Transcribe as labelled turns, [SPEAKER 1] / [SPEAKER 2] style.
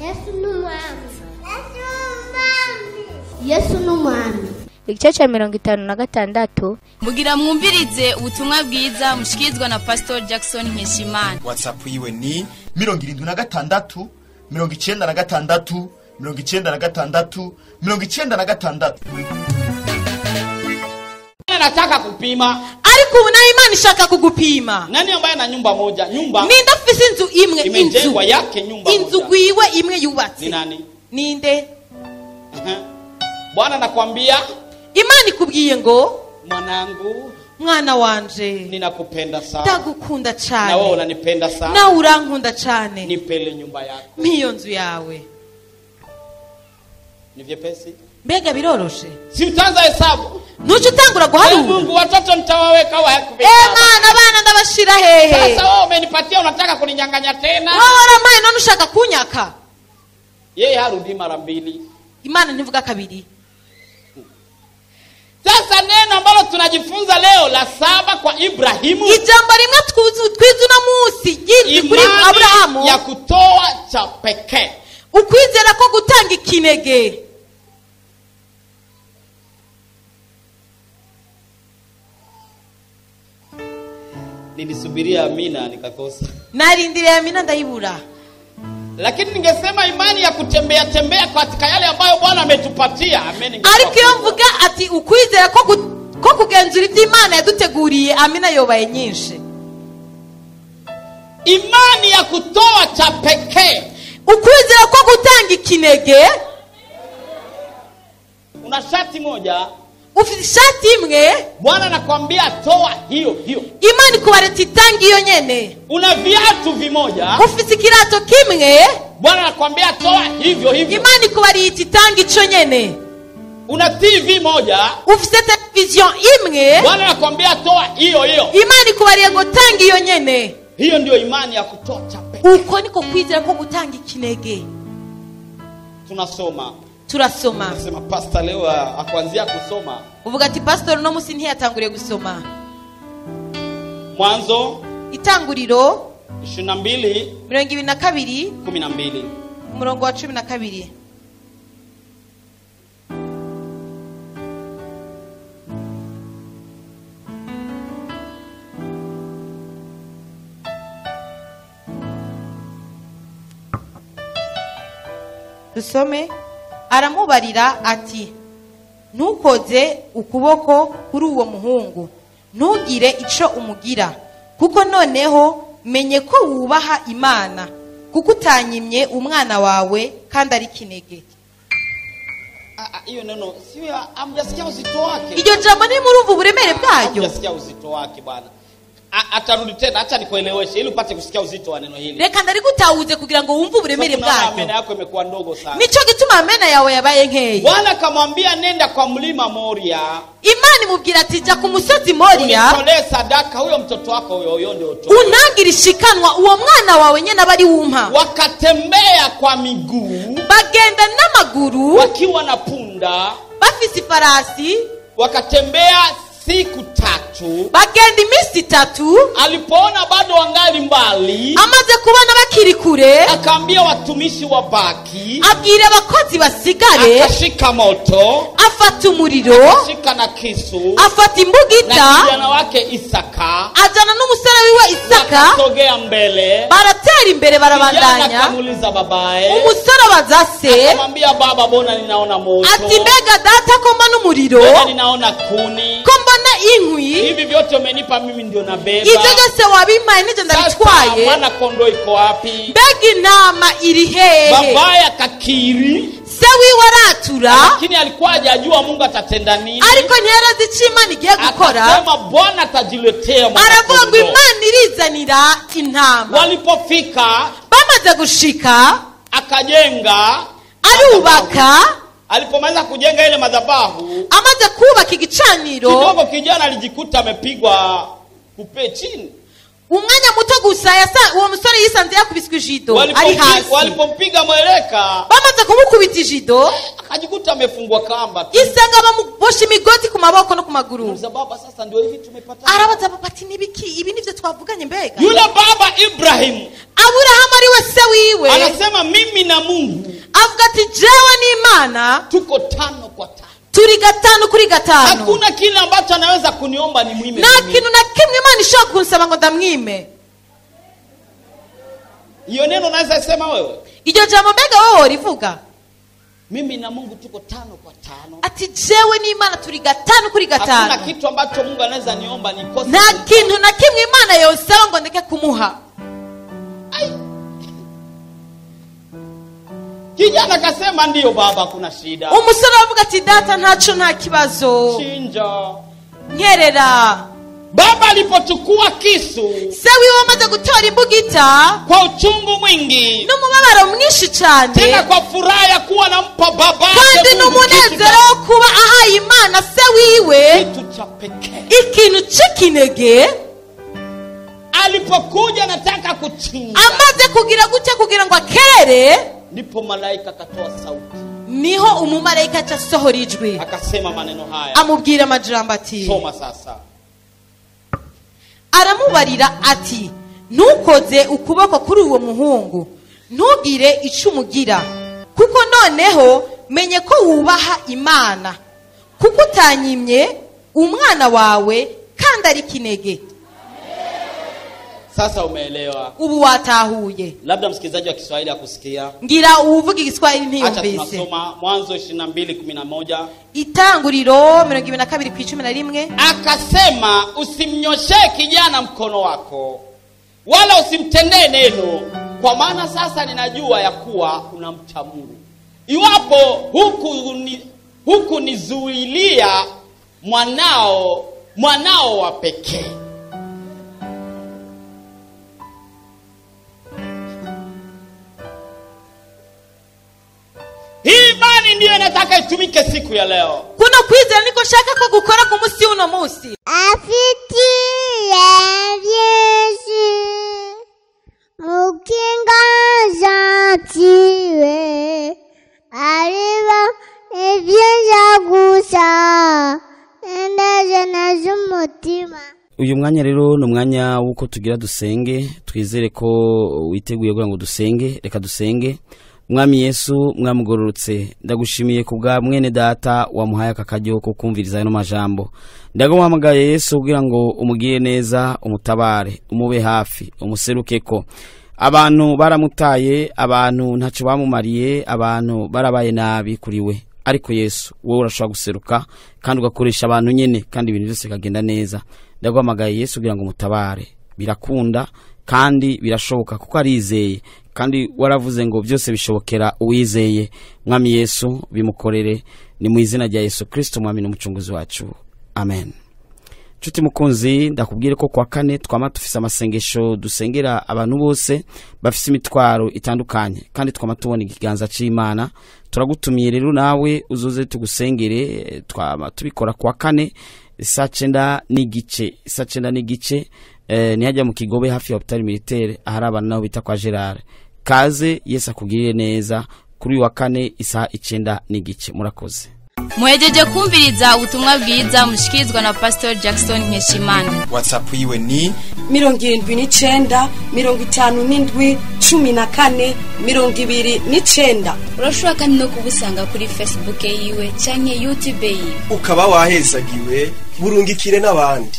[SPEAKER 1] Yesu ni umwami. Yesu ni umwami.
[SPEAKER 2] Igice cya 56.
[SPEAKER 3] Mugira mwumvirize ubutumwa bwiza mushikirizwa na Pastor Jackson Nkeshimana.
[SPEAKER 4] WhatsApp yiwe ni 76 96 96 96.
[SPEAKER 5] Nataka kupima.
[SPEAKER 6] Ariko ubu nayo Imana ishaka kugupima.
[SPEAKER 5] Nani ambaye ana nyumba moja? Nyumba.
[SPEAKER 6] Ninde afise inzu imwe?
[SPEAKER 5] Imejengwa yake nyumba moja.
[SPEAKER 6] Inzu gwiwe imwe yubatse.
[SPEAKER 5] Ni nani?
[SPEAKER 6] Ninde?
[SPEAKER 5] Bwana anakuambia,
[SPEAKER 6] Imana ikubwiye ngo
[SPEAKER 5] mwanangu,
[SPEAKER 6] mwana wanje,
[SPEAKER 5] ninakupenda sana.
[SPEAKER 6] Ndagukunda cyane.
[SPEAKER 5] Na wewe unanipenda sana.
[SPEAKER 6] Nawe urankunda cyane.
[SPEAKER 5] Nipele nyumba yako.
[SPEAKER 6] Miyo nzu yawe.
[SPEAKER 5] Ni vyepesi?
[SPEAKER 6] Mbega biroroshe.
[SPEAKER 5] Si utaanza hesabu.
[SPEAKER 6] Nucho utangura guharura.
[SPEAKER 5] Mungu, watoto nitawaweka wapi?
[SPEAKER 6] Mana abana ndabashira hehe.
[SPEAKER 5] Sasa wewe umenipatia, unataka kuninyang'anya tena?
[SPEAKER 6] Wewe warampaye none ushaka kunyaka.
[SPEAKER 5] Yeye harudi mara mbili.
[SPEAKER 6] Imana ntivuga kabiri.
[SPEAKER 5] Sasa neno ambalo tunajifunza leo la 7 kwa Ibrahimu.
[SPEAKER 6] Ijambo rimwe twize uno munsi ry'indwi kuri Abrahamu,
[SPEAKER 5] ya kutoa cha pekee.
[SPEAKER 6] Ukwizera ko gutanga ikinege.
[SPEAKER 5] Nilisubiria amina nikakosa.
[SPEAKER 6] Narindiriye amina ndayibura.
[SPEAKER 5] Lakini ningesema imani ya kutembea tembea katika yale ambayo Bwana ametupatia. Amen.
[SPEAKER 6] Ariko iyo mvuga ati ukwizera ko kugenzura ibyo Imana yaduteguriye, amina yobaye nyinshi.
[SPEAKER 5] Imani ya kutoa cha pekee.
[SPEAKER 6] Ukwizera ko gutanga ikinege.
[SPEAKER 5] Una shati moja,
[SPEAKER 6] ufite ishati imwe,
[SPEAKER 5] Bwana anakuambia toa hiyo hiyo.
[SPEAKER 6] Imana ikubareta itanga iyo nyene.
[SPEAKER 5] Una viatu vimoja,
[SPEAKER 6] ufite ikirato kimwe,
[SPEAKER 5] Bwana anakuambia toa hivyo hivyo.
[SPEAKER 6] Imana ikubarita itanga ico nyene.
[SPEAKER 5] Una TV moja,
[SPEAKER 6] ufite television imwe,
[SPEAKER 5] Bwana anakuambia toa hiyo hiyo.
[SPEAKER 6] Imana ikubariye ngo tanga iyo nyene.
[SPEAKER 5] Hiyo ndio imani ya kutoa cha pekee.
[SPEAKER 6] Uko niko kwizera ko gutanga ikinege.
[SPEAKER 5] Tunasoma.
[SPEAKER 6] Turasoma.
[SPEAKER 5] Nasema pastor leo akuanzia kusoma.
[SPEAKER 6] Uvuga ati pastor no musi ntiyatanguriye gusoma.
[SPEAKER 5] Mwanzo
[SPEAKER 6] itanguriro
[SPEAKER 5] 22
[SPEAKER 6] 22
[SPEAKER 5] 12
[SPEAKER 6] umurongo wa 12. Dusome. Aramubarira ati ntukoze ukuboko kuri uwo muhungu, ntugire ico umugira, kuko noneho menye ko wubaha Imana, kuko utanyimye umwana wawe kandi ari kinege.
[SPEAKER 5] Hiyo neno sio, hamjasikia uzito wake.
[SPEAKER 6] Iryo jambo ni murumva uburemere bwaryo.
[SPEAKER 5] Hamjasikia uzito wake bwana. Atarudi tena, acha nikueleweshe ili upate kusikia uzito wa neno hili.
[SPEAKER 6] Reka ndarigutawuze kugira ngo wumve uburemere bwaryo.
[SPEAKER 5] Amena yako imekuwa ndogo sana.
[SPEAKER 6] Nico gituma amena yawe yabaye nkeya.
[SPEAKER 5] Bwana akamwambia nenda kwa mlima Moria.
[SPEAKER 6] Imana imubwira ati jya ku musozi Moria.
[SPEAKER 5] Unitolee sadaka huyo mtoto wako huyo huyo ndio utoe.
[SPEAKER 6] Unangira ishikanwa uwo mwana wawe nyene abari wumpa.
[SPEAKER 5] Wakatembea kwa miguu.
[SPEAKER 6] Bagenda n'amaguru.
[SPEAKER 5] Wakiwa na punda.
[SPEAKER 6] Bafise ifarasi.
[SPEAKER 5] Wakatembea siku tatu.
[SPEAKER 6] Bagenda iminsi itatu.
[SPEAKER 5] Alipoona bado wangali mbali,
[SPEAKER 6] amaze kubona bakiri kure,
[SPEAKER 5] akaambia watumishi wabaki,
[SPEAKER 6] abwira abakozi basigare,
[SPEAKER 5] akashika moto,
[SPEAKER 6] afata umuriro,
[SPEAKER 5] akashika na kisu,
[SPEAKER 6] afata imbugita,
[SPEAKER 5] na kijana wake Isaka,
[SPEAKER 6] ajana n'umusore wiwe Isaka,
[SPEAKER 5] wakasogea mbele,
[SPEAKER 6] baratera imbere, barabandanya.
[SPEAKER 5] Akamuuliza babae,
[SPEAKER 6] umusore abaza se,
[SPEAKER 5] akamwambia baba, bona ninaona moto,
[SPEAKER 6] ati mbega data ko mbona umuriro,
[SPEAKER 5] mbona ninaona kuni,
[SPEAKER 6] ko mbona inkwi,
[SPEAKER 5] hivi vyote umenipa mimi ndio nabeba,
[SPEAKER 6] ivyo byose wabimpaye nije ndabitwaye,
[SPEAKER 5] mwana kondoo iko wapi?
[SPEAKER 6] Mbega intama iri hehe?
[SPEAKER 5] Babaye akakiri,
[SPEAKER 6] se wiwe aratura,
[SPEAKER 5] lakini alikuwa hajajua Mungu atatenda nini,
[SPEAKER 6] ariko ntiyarazi ico Imana igiye gukora.
[SPEAKER 5] Akasema Bwana atajiletea mwana
[SPEAKER 6] Aravuga ngo
[SPEAKER 5] kondoo.
[SPEAKER 6] Imana irizanira intama.
[SPEAKER 5] Walipofika,
[SPEAKER 6] bamaze gushika,
[SPEAKER 5] akajenga,
[SPEAKER 6] arubaka.
[SPEAKER 5] Alipomaliza kujenga ile madhabahu,
[SPEAKER 6] amaze kubaka igicaniro,
[SPEAKER 5] kidogo kijana alijikuta amepigwa kupe chini.
[SPEAKER 6] Umwanya muto gusa uwo musore yisanze yakubiswe ijido ari hasi.
[SPEAKER 5] Walipompiga mweleka,
[SPEAKER 6] bamaze kumukubita ijido,
[SPEAKER 5] akajikuta amefungwa kamba tu.
[SPEAKER 6] Yisanga bamubosha imigozi ku maboko no ku maguru.
[SPEAKER 5] Muuliza baba, sasa ndio hivi tumepata.
[SPEAKER 6] Arabaza papa ati nibiki ibi nivyo twavuganye mbega?
[SPEAKER 5] Yule baba Ibrahim
[SPEAKER 6] Aburahamu ari we se wiwe.
[SPEAKER 5] Anasema mimi na Mungu
[SPEAKER 6] avuga ati jewe n'Imana
[SPEAKER 5] tuko 5 kwa 5.
[SPEAKER 6] Turi 5 kuri 5.
[SPEAKER 5] Hakuna kile ambacho anaweza kuniomba ni mwime.
[SPEAKER 6] Nta kintu na kimwe Imana ishobora kunsaba ngo ndamwime.
[SPEAKER 5] Hiyo neno naweza sema wewe?
[SPEAKER 6] Iryo jambo mbega wowe worivuga?
[SPEAKER 5] Mimi na Mungu tuko 5 kwa 5.
[SPEAKER 6] Ati jewe n'Imana turi 5 kuri 5.
[SPEAKER 5] Hakuna kitu ambacho Mungu anaweza niomba nikose.
[SPEAKER 6] Nta kintu na kimwe Imana yosaba ngo ndeke kumuha.
[SPEAKER 5] Ai. Kijana akasema ndio baba, kuna shida.
[SPEAKER 6] Umusore avuga ati data ntaco, nta kibazo.
[SPEAKER 5] Chinja.
[SPEAKER 6] Nkerera.
[SPEAKER 5] Baba alipochukua kisu,
[SPEAKER 6] se wiwe amaze gutora imbugita
[SPEAKER 5] kwa uchungu mwingi,
[SPEAKER 6] n'umubabaro mwinshi cyane,
[SPEAKER 5] tena kwa furaha ya kuwa nampa baba,
[SPEAKER 6] kandi n'umunezero wo kuba ahaye Imana se wiwe
[SPEAKER 5] kitu cha pekee,
[SPEAKER 6] ikintu c'ikinege.
[SPEAKER 5] Alipokuja nataka kuchinja,
[SPEAKER 6] amaze kugira gutya kugira ngo akerere,
[SPEAKER 5] ndipo malaika akatoa sauti,
[SPEAKER 6] niho umumarayika aca asohora ijwi,
[SPEAKER 5] akasema maneno haya,
[SPEAKER 6] amubwira amajambo ati,
[SPEAKER 5] soma sasa.
[SPEAKER 6] Aramubarira ati ntukoze ukuboko kuri uwo muhungu, ntugire ico umugira, kuko noneho menye ko wubaha Imana, kuko utanyimye umwana wawe kandi ari kinege.
[SPEAKER 5] Sasa umeelewa.
[SPEAKER 6] Ubu watahuye.
[SPEAKER 5] Labda msikilizaji wa Kiswahili akusikia.
[SPEAKER 6] Ngira uvuga Igiswahili ntiyumvise.
[SPEAKER 5] Acha tunasoma Mwanzo 22:11.
[SPEAKER 6] Itanguriro 22:11.
[SPEAKER 5] Akasema usimnyoshee kijana mkono wako, wala usimtendee neno, kwa maana sasa ninajua ya kuwa unamcha Mungu. Iwapo huku nizuilia mwanao wa pekee. Hii imani ndiyo inataka itumike siku ya leo.
[SPEAKER 6] Kuno kwizera niko shaka ko gukora ku musi uno musi.
[SPEAKER 1] Afitiye Yesu mukinga jatiwe ariba ibyiza gusa endaje n'umutima.
[SPEAKER 7] Uyu mwanya rero ni umwanya w'uko tugira dusenge, twizere ko witeguye kugira ngo dusenge. Reka dusenge. Mwami Yesu mwamugororotse, ndagushimiye kubwa mwene data wamuhaye akakajyo ko kumviriza no majambo. Ndaguhamagaye Yesu kugira ngo umugire neza, umutabare, umube hafi, umuserukeko. Abantu baramutaye, abantu ntaco bamumariye, abantu barabaye nabi kuri we. Ariko Yesu wowe urashobora guseruka kandi ugakoresha abantu nyene kandi ibintu byose bikagenda neza. Ndaguhamagaye Yesu kugira ngo umutabare. Birakunda kandi birashoboka kuko arizeye, kandi waravuze ngo byose bishobokera uwizeye. Mwami Yesu bimukorere, ni mu izina rya Yesu Kristo mwami n'umucunguzi wacu, amen. Nshuti mukunzi, ndakubwire ko kwa kane twama tufise amasengesho dusengera abantu bose bafise imitwaro itandukanye, kandi twama tubona ikiganza c'Imana. Turagutumiye rero nawe uzoze tugusengere. Twama tubikora kwa kane saa 9:15, saa 9:15 nihajya mu Kigobe hafi ya Hôpital Militaire, ahari abantu nabo bita kwa Gerard. Kaze Yesu akugirire neza kuri wa kane isaha 9:15. Murakoze.
[SPEAKER 3] Muhejeje kumviriza ubutumwa bwiza mushikirizwa na Pastor Jackson Nkeshimana.
[SPEAKER 4] WhatsApp yiwe ni
[SPEAKER 8] 79 57 14 29.
[SPEAKER 3] Urashobora kandi no kubusanga kuri Facebook yiwe canke YouTube yiwe.
[SPEAKER 9] Ukaba wahezagiwe, burungikire n'abandi.